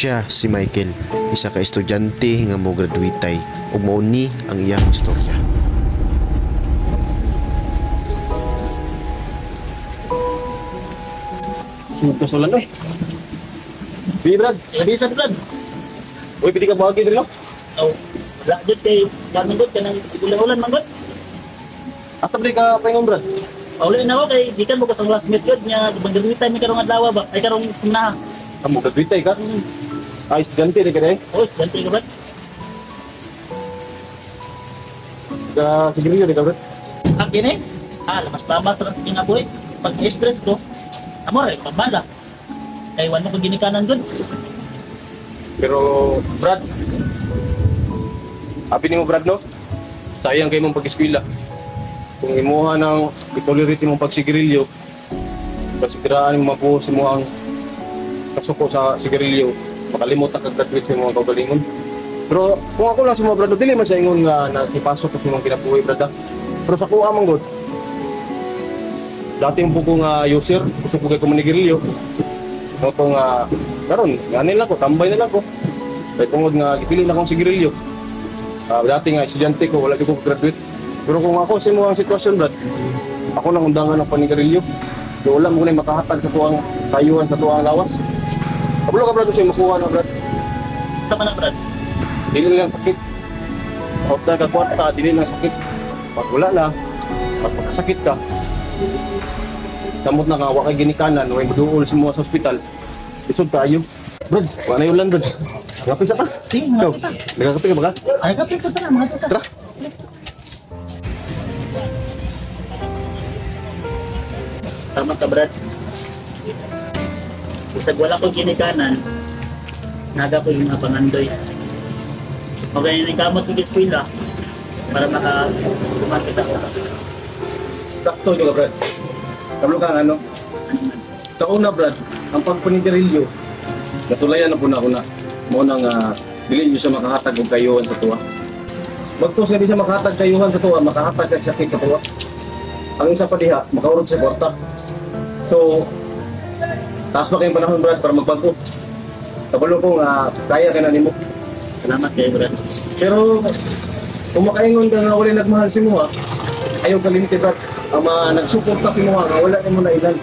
Siya si Michael, isa ka estudyante nga mo graduitay ug mao ni ang iyang istorya. Suka sa ulan eh. Di Brad, Di sa Brad. Uy, pwede ka bahagi diri no? Oh, wala jud kay kanang gud kanang ulan-ulan man gud. Asa ba ka paingon, Brad? Pauli na ako kay gikan mo ko sa classmate gud nya maggraduitan mi karong adlaw ba? Ay karong na. Kamo graduitay ka? Ay, estudyante di ka dai. Oh, estudyante ka, Brad. Ka sigarilyo di ka, Brad? Ang kini? Ah, lamas-lamas ra sa kinabuhi. Pag stress ko, amore pamala. Kay wala ko ginikanan gud. Pero Brad, abi nimo, Brad, no? Sayang kay mong pag-eskwela. Kung imuha ng itolerate imong pagsigarilyo, pasigiraan mo mabuhos imo ang kasuko sa sigarilyo, makalimot ka graduate sa imong kaugalingon. Pero kung ako lang sa mga Brad, no, dili man sa ingon nga nakipasok ko sa imong kinabuhi, Brad, ah. Pero sa kuha man gud, dati po ko nga user, gusto ko kay ko manigarilyo. Mo to nga karon, ngani lang ko, tambay na lang ko. Kay tungod nga gipili na akong sigarilyo. Dati nga estudyante ko, wala ko graduate. Pero kung ako sa imong sitwasyon, Brad, ako nang undangan ng panigarilyo. So, wala mo na makahatag sa tuwang tayuhan sa tuwang lawas. Kabalo ka, Brad, kung sa'yo makuha na, Brad. Sama na, Brad. Dili lang sakit. Out na ka kwarta, dili lang sakit. Pag wala na, pag pagkasakit ka, samot na nga, wa kay ginikanan, wa kay muduol sa mga sa ospital. Isod tayo. Brad, wala na yung ulan, Brad. Ngapin sa ta. Sige, Ikaw, mga kita. nagkakape ka ba ka? Ay, kape ko tara, mga kita. Tara. Tama ka, Brad. Bisag wala ko ginikanan, naga ko yung mga pangandoy. Okay, yung kamot ng eskwela para maka kumapit ako. Sakto nyo ka, Brad. Kabalo ka, ano? Sa una, Brad, ang pagpanigarilyo, natulayan na po na ako na. Mo nang dili nyo siya makahatag og kayuhan sa tuwa. Bagtos nga di siya makahatag kayuhan sa tuwa, makahatag kag sakit sa tuwa. Ang isa pa diha, makaurog sa kwarta. So, taas pa kayong panahon, Brad, para magbago. Kabalo ko nga kaya ka na nimo. Salamat kayo, Brad. Pero kung makaingon ka nga wala nagmahal si Muha, ayaw kalimti, Brad. Ang mga nagsuporta si Muha nga wala nimo na ilan.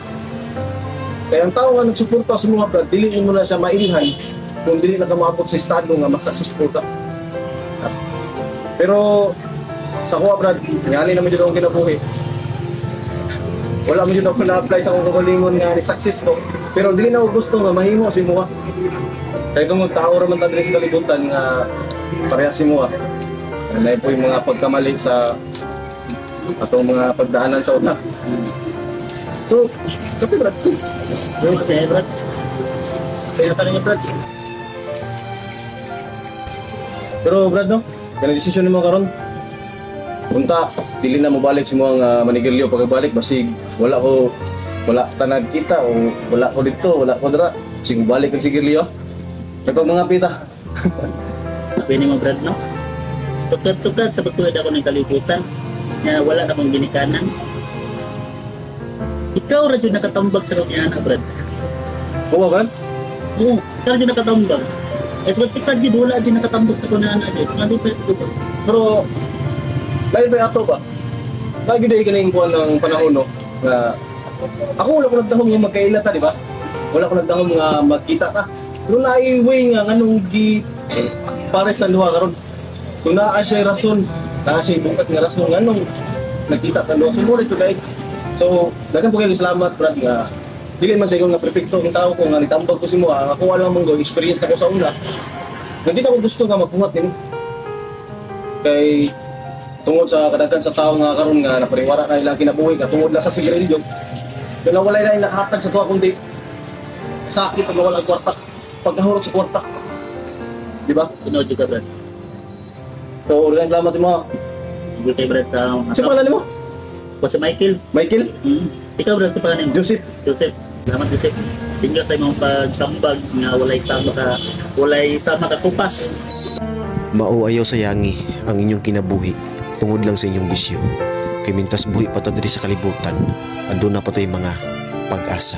Kaya ang tao nga nagsuporta si Muha, Brad, dili mo na siya mailhan kung dili na ka maabot sa estado nga makasuccessful ka. Pero sa kuha, Brad, ngani naman jud akong kinabuhi. Wala mo jud ako na-apply sa akong kaugalingon nga ni success ko. Pero dili na ako gusto nga mahimo si Muha. Kaya tungod tao ra man ta diri sa kalibutan nga parehas si Muha. Naay po yung mga pagkamali sa atong mga pagdaanan sa una. So, kape, Brad. Salamat kayo, Brad. Kaya pa rin, Brad. Pero Brad, no? Kanang desisyon nimo karon. Unta, dili na mobalik si mo ang manigarilyo pagkabalik basig wala ta nagkita o wala ko dito, wala ko dira. Sige balik ang sigarilyo. Nagpag mga pita. Sabi ni mo, Brad, no? Sukad-sukad sa pagtuwid ako ng kalibutan nga wala akong ginikanan. Ikaw ra jud nakatambag sa kong ana, Brad. Oo, Brad? Oo, ikaw ra jud nakatambag. Eh, sukad-sukad jud wala jud nakatambag sa kong ana, jud. Nga di pa ito. Pero dahil ba ato ba? Lagi dahil ka na yung kuwan ng panahon, no? Nga, ako wala ko nagdahom nga magkaila ta, di ba? Wala ko nagdahom nga magkita ta. Pero naay way nga nganong gi pares na luha karon. Kung naa siya rason, naa siya bungkat nga rason nganong nagkita ta luha. So, mura ito dahil. So, daghan po kayo salamat, Brad, nga dili man sa ikaw nga perfecto ang tao ko nga nitambag ko si Moa, ako wala mong go experience na ko sa una. Nga di na ako gusto nga magbuhat nimo. Kay tungod sa kadaghan sa tao nga karon nga napariwara na ilang kinabuhi nga tungod lang sa sigarilyo. Pero wala na nakahatag sa tuwa kundi sakit pag wala ang kwarta, pagkahurot sa kwarta. Di ba? Tinuod jud ka, Brad. So, daghang salamat sa mga. Thank you kay Brad sa mga. Sa pangalan mo? Ko si Michael. Michael? Ikaw, Brad, sa pangalan mo? Joseph. Joseph. Salamat, Joseph. Thank you sa imong pagtambag nga walay tama ka, walay sama ka kupas. Mao ayaw sayangi ang inyong kinabuhi tungod lang sa inyong bisyo. Kay mintas buhi pa ta diri sa kalibutan, aduna pa tay mga pag-asa.